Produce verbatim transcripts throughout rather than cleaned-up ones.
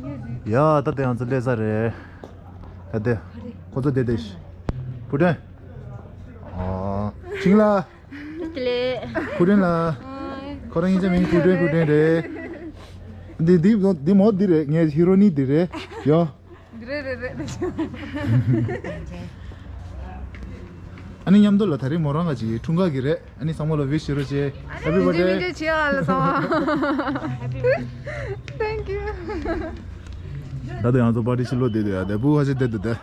ཡ་ད་དེ་ང་ཚོ་སླེབས་ས་རེད། ད་དེ་ཁོ་ཚོ་བསྡད་བསྡད་ཤག་བུ་ཏྲེན། ཨ། ཆིང་ལ། ལགས་ལགས། བུ་ཏྲེན་ལགས། ཁོ་རང་ཡིན་ཙང་མིང་བུ་ཏྲེན་བུ་ཏྲེན་རེད། འདི་འདི་འདི་མོ་འདི་རེད། ངའི་ཧི་རོ་ནི་འདི་རེད། ཡ། འདི་རེད་རེད་རེད། ཨ་ནི་མཉམ་དུ་ལ་ད་རེས་མོ་རང་ང་ཅིག་འཁྲུངས་སྐར་གྱི་རེད། ཨ་ནི་ཚང་མ་ལ་ཝིཤ་བྱེད་རོགས་བྱེད། Happy birthday. Thank you. ད་དུང་ཡང་ཚོ་པར་ཊི་ཕྱི་ལོགས་བསྡད་འདུག་ཡ། དེ་བུ་ཁ་ཤས་བསྡད་འདུག་དེ།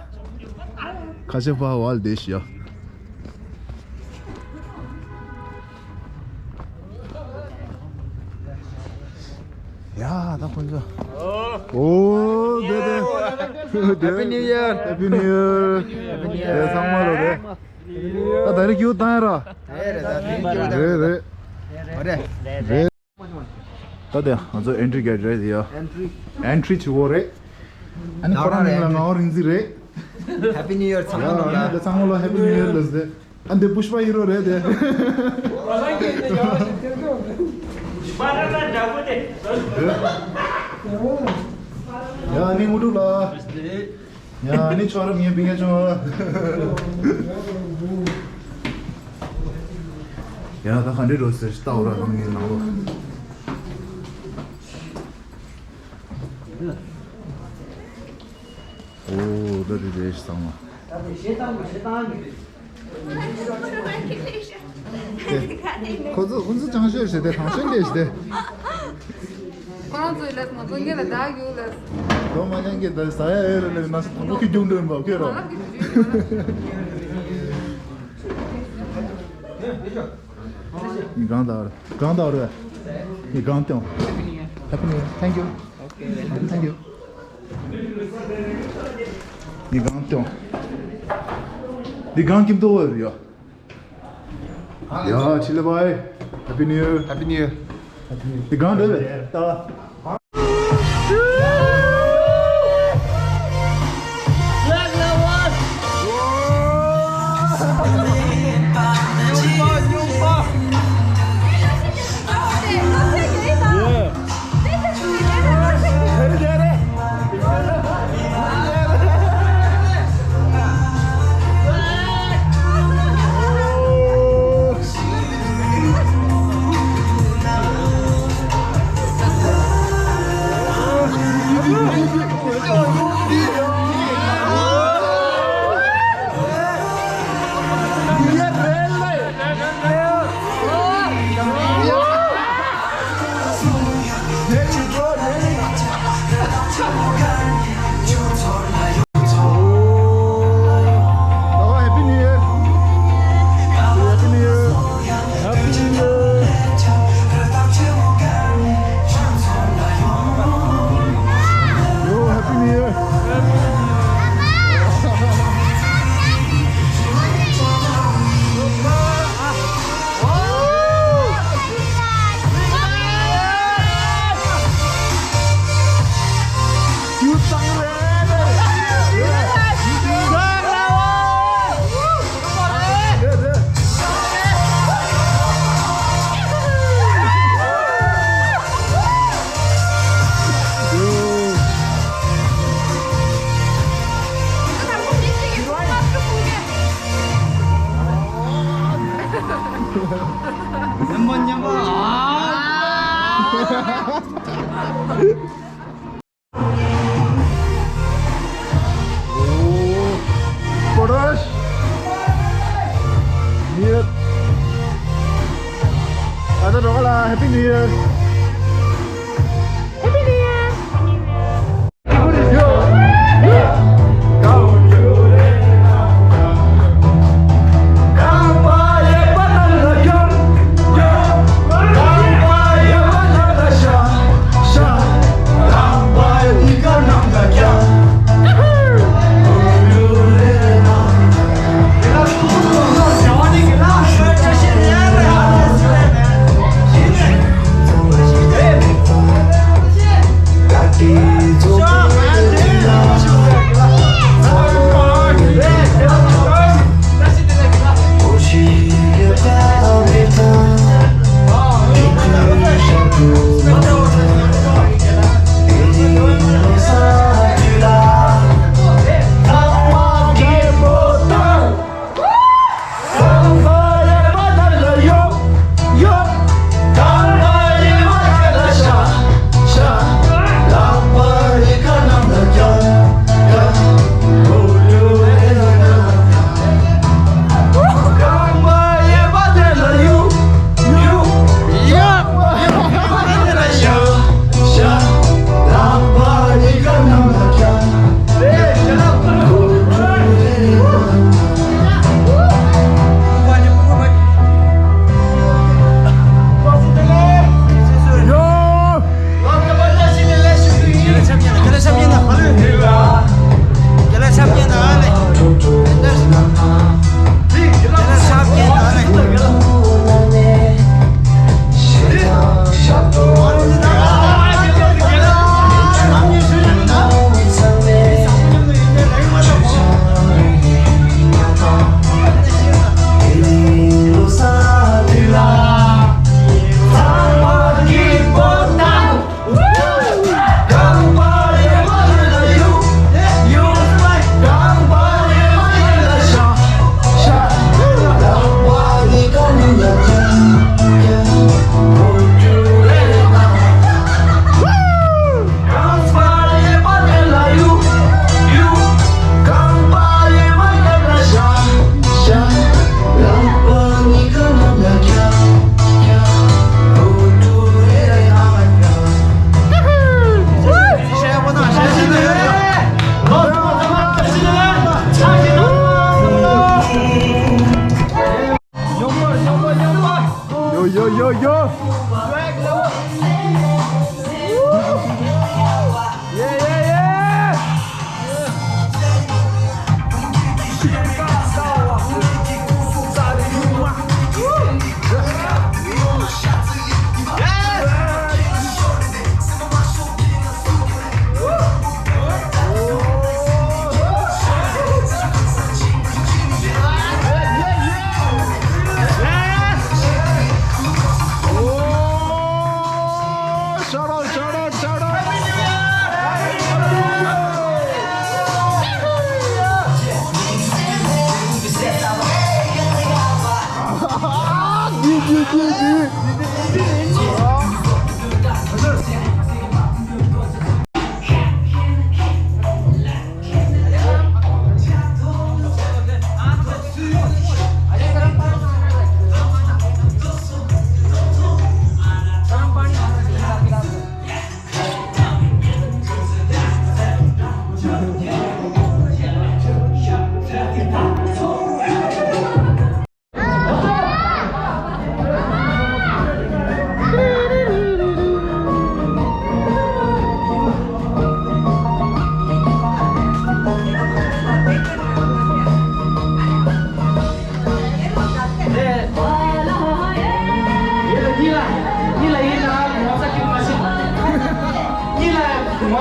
ཁ་ཤས་ཕར་བར་བསྡད་ཤག་ཡ། ཡ་ད་ཁོང་ཚོ། ཨོ་བསྡད་བསྡད། Happy New Year. Happy New Year. Happy New Year. དེ་ཚང་མ་ལོ་རེད། ད་ད་རེས་ཀྱུ་བཏང་ཡ་ར། རེད་རེད། ད་ཐེངས་ཀྱུ་བཏང་། རེད་རེད། རེད། ད་དེ་ང་ཚོ་ཨེན་ཊི་རི་གེ་ཊི་རེད་དེ་ཡ། ཨེན་ཊི་རི། ཨེན་ཊི་རི་བྱེད་དགོས་རེད། ཨ་ནི་ཁོ་རང་མིང་ལ་ངག་དབང་རིག་འཛིན་རེད། Happy New Year ཚང་མ་ལ། ཡ་ཚང་མ་ལ་Happy New Year ལབ་ཟེར། ཨ་འདི་པུཤ་པ་ཧི་རོ་རེད་དེ། ཡ་ནི་དངོས་གྲུབ་ལ། ཡ་ནི་ཆོག་རབས་ངའི་བི་ངའི་ཆོག་ཡ་ད་ག་འདྲེ་འགྲོ་ཟེར་ལྟ་འོ་ར་ནང་ནས་ནང་ལོགས། ཨོ་ད་དེ་རེད་བསམ་ལ། ཁོ་ཚོ་ཁོ་ཚོ་ཅང་ཤོས་ཞེས་ཏེ་གང་ཤོས་ལས་ཞེས་ཏེ། ཁོ་རང་ཚོའི་ལས་ང་ཚོ་ངེད་ལ་བདག་ཡོད་ལས། ལོ་མ་ཉན་གི་ད་ཟ་ཡ་ཨེ་རེད་ལས་ན་ས་དང་པོ་ཁྱི་རྒྱུག་འགྲོ་ཡིན་པ་ཁྱོད་རོ། ཡི་གང་དར་གང་དར་ཡི་གང་ཏོང་། Happy New Year. Thank you. Thank you. ཡི་གང་ཏོང་། ཡི་གང་ཀིམ་ཏོ་ཡོ། ཡ་ཆི་ལེ་བྷའི། Happy New Year. Happy New Year. Happy New Year. ཡི་གང་འདྲ་བས་ད། Happy New Year. Happy New Year. Yo, Happy New Year. Kodosh. New Year. Ada dong lah, Happy New Year. Happy New Year.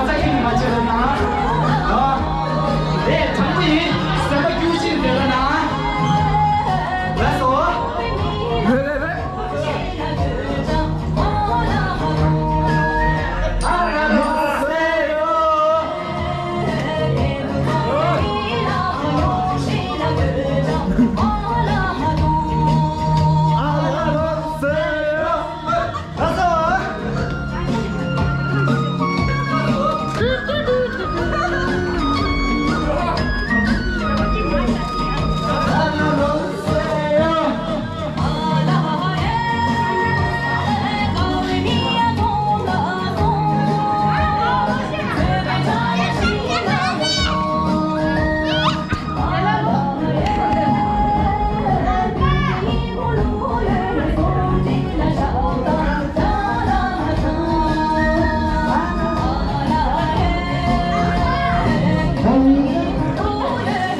ཚ་ཁྱིམ་མ་བྱེད་ལ་ན། ཨ། དེ་དྲང་པོ་ཡིན། སེམས་པ་སྐྱུར་ཅིག་དེ་ལ་ན། ལགས་སོ། རེད་རེད་རེད།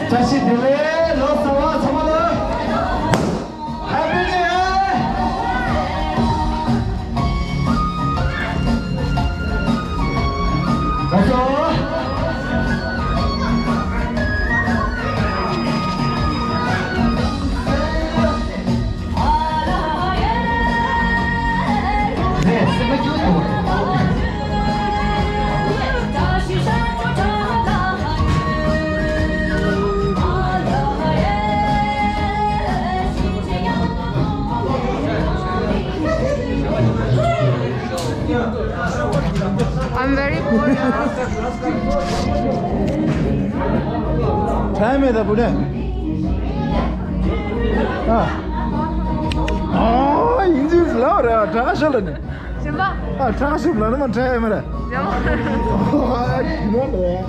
བཀྲ་ཤིས་བདེ་ལེགས། ལོ་གསར་པ་ཚང་མ་ལ། Happy New Year! I'm very poor. ཁྲ་མེད་ད་བུ་ནས། ཨ། ཨ། ཡིན་ཅིག་ལབ་རེད། དྲག་ཤོས་ལ་ནི། ཞིམ་པ། ཨ། དྲག་ཤོས་ལ་ནི་མ་དྲག་ཡ་མ་རེད། ཞིམ་པ། ཨ། ཞིམ་པ་རེད།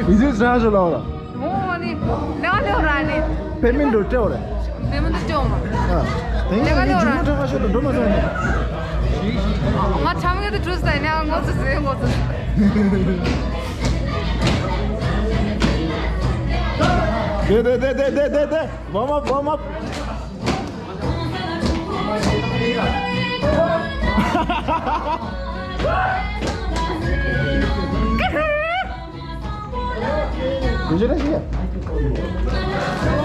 ཡིན་ཅིག་དྲག་ཤོས་ལ་ར། མོ་ནི་ལེའོ་ལེའོ་ར་ནི། པེ་མིན་འགྲོ་སྤྲད་རེད། པེ་མིན་འགྲོ་སྤྲད་མ། ཨ། དེ་ནས་ལེའོ་ལེའོ་ར། ཇུ་མོ་དྲག་ཤོས་དང་འགྲོ་མ་སོང་ནི། ང་ཁྲམ་གི་དུ་གྲུ་ས་ནས་ངོ་ཚ་ཟེ་ངོ་ཚ་ཟེ། དེ་དེ་དེ། Warm up, warm up. དགོས་ཆེ་བཀྲ་ཤིས་ཡ།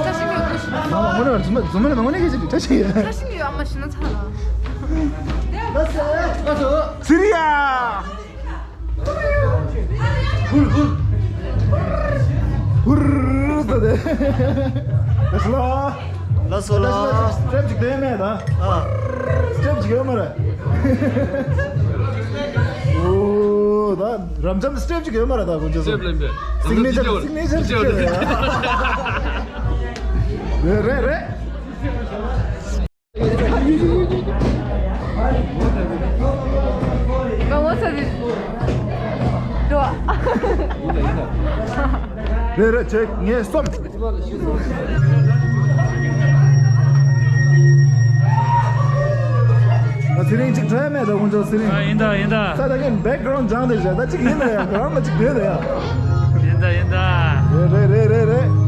བཀྲ་ཤིས་ཡོད། དངོས་གནས་རྫུན་མ་རྫུན་མ་ལ་དངོས་གནས་སྐད་ཆ་བཀྲ་ཤིས་ཡ། བཀྲ་ཤིས་ཡོད། ཨ་མ་ཤི་ན་ཚ་ལ། སི་རི་ཡ། ཧུར་ཧུར། ཧུར་ཟེར་ཏེ། ལགས་སོ། ལགས་སོ། ལགས་སོ། སི་ཊེབ་ཅིག་བསྡད་མེད་ད། ཨ། སི་ཊེབ་ཅིག་ཡོད་མ་རེད། ཨོ། ད་རབ་འབྱམས་སི་ཊེབ་ཅིག་ཡོད་མ་རེད་ད་དཀོན་མཆོག་གསུམ། སི་ཊེབ་ལེན་པས། སིག་ནེ་ཅར། སིག་ནེ་ཅར་ཅིག་ཡོད་རེད། རེད་རེད། ང་ངོ་ཚ་ནི་འགྲོ། རེད་རེད། ཅེག་ངས་སོམ། ང་ཚེ་རིང་གཅིག་བྲོས་མེད་ད་དཀོན་མཆོག་གསུམ། ཨ། ཡིན་ད་ཡིན་ད། ས་ད་གིན་བེག་གྷ་རའུན་ཌི་སྦྱངས་ཏེ་བཞག་ད་གཅིག་ཡིན་ད་ཡ། ག་རང་ལ་གཅིག་བསྡད་ད་ཡ། ཡིན་ད་ཡིན་ད། རེད་རེད་རེད་རེད།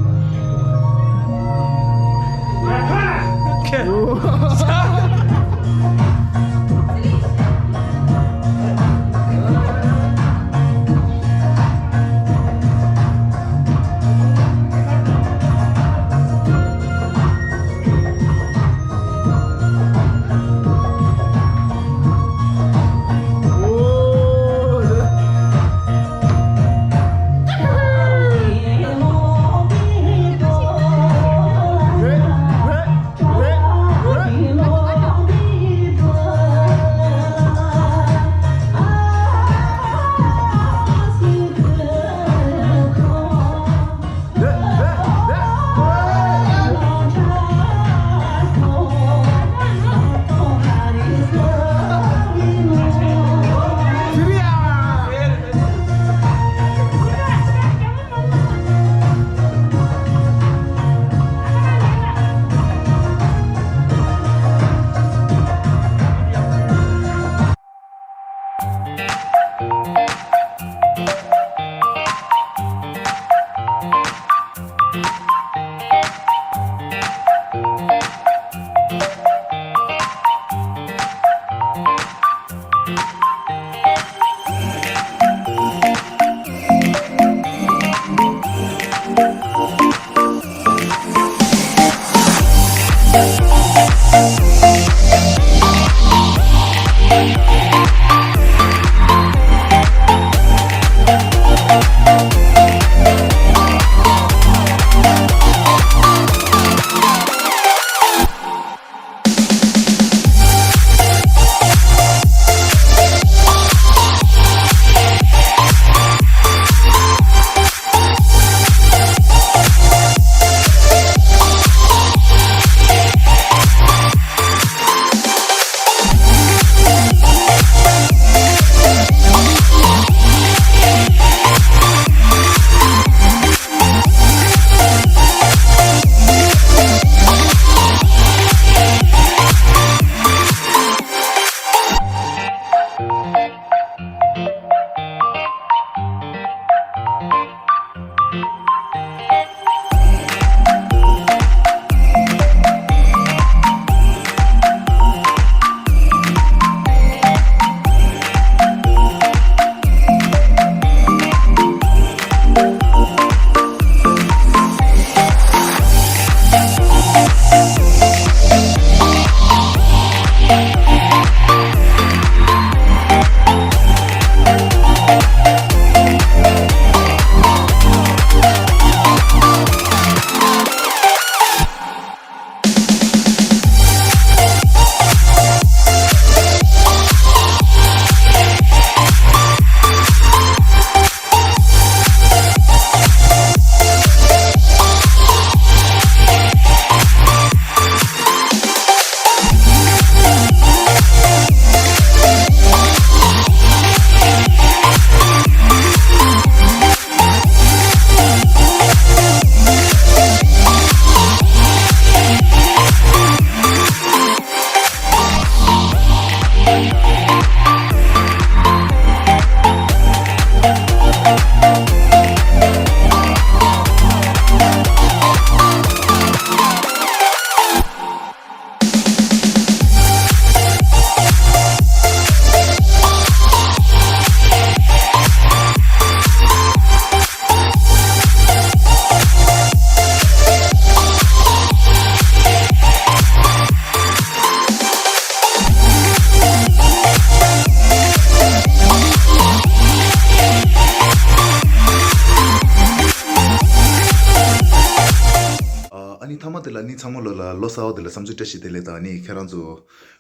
མཐའ་མ་དེ་ལ་ནི་ཚང་མ་ལོ་ལ་ལོ་གསར་བ་དེ་ལ་བསམ་ཚུལ་བཀྲ་ཤིས་བདེ་ལེགས་དང་ནི་ཁྱེད་རང་ཚོ་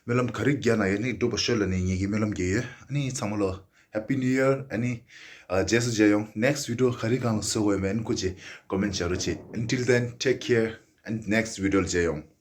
སྨོན་ལམ་ག་རེ་རྒྱག་ན་ཡང་ནི་འགྲུབ་པ་ཤོག་ལབ་ནི་ངེད་ཀྱིས་སྨོན་ལམ་རྒྱག་ཡོད། ཨ་ནི་ཚང་མ་ལོ་Happy New Year. ཨ་ནི་ཨ་རྗེས་སུ་མཇལ་ཡོང་། next video ག་རེ་སྒང་ལ་བཟོ་དགོས་མིན་སྐུ་མཁྱེན་comment བྱ་རོགས་བྱེད། Until then, take care and next video ལ་མཇལ་ཡོང་།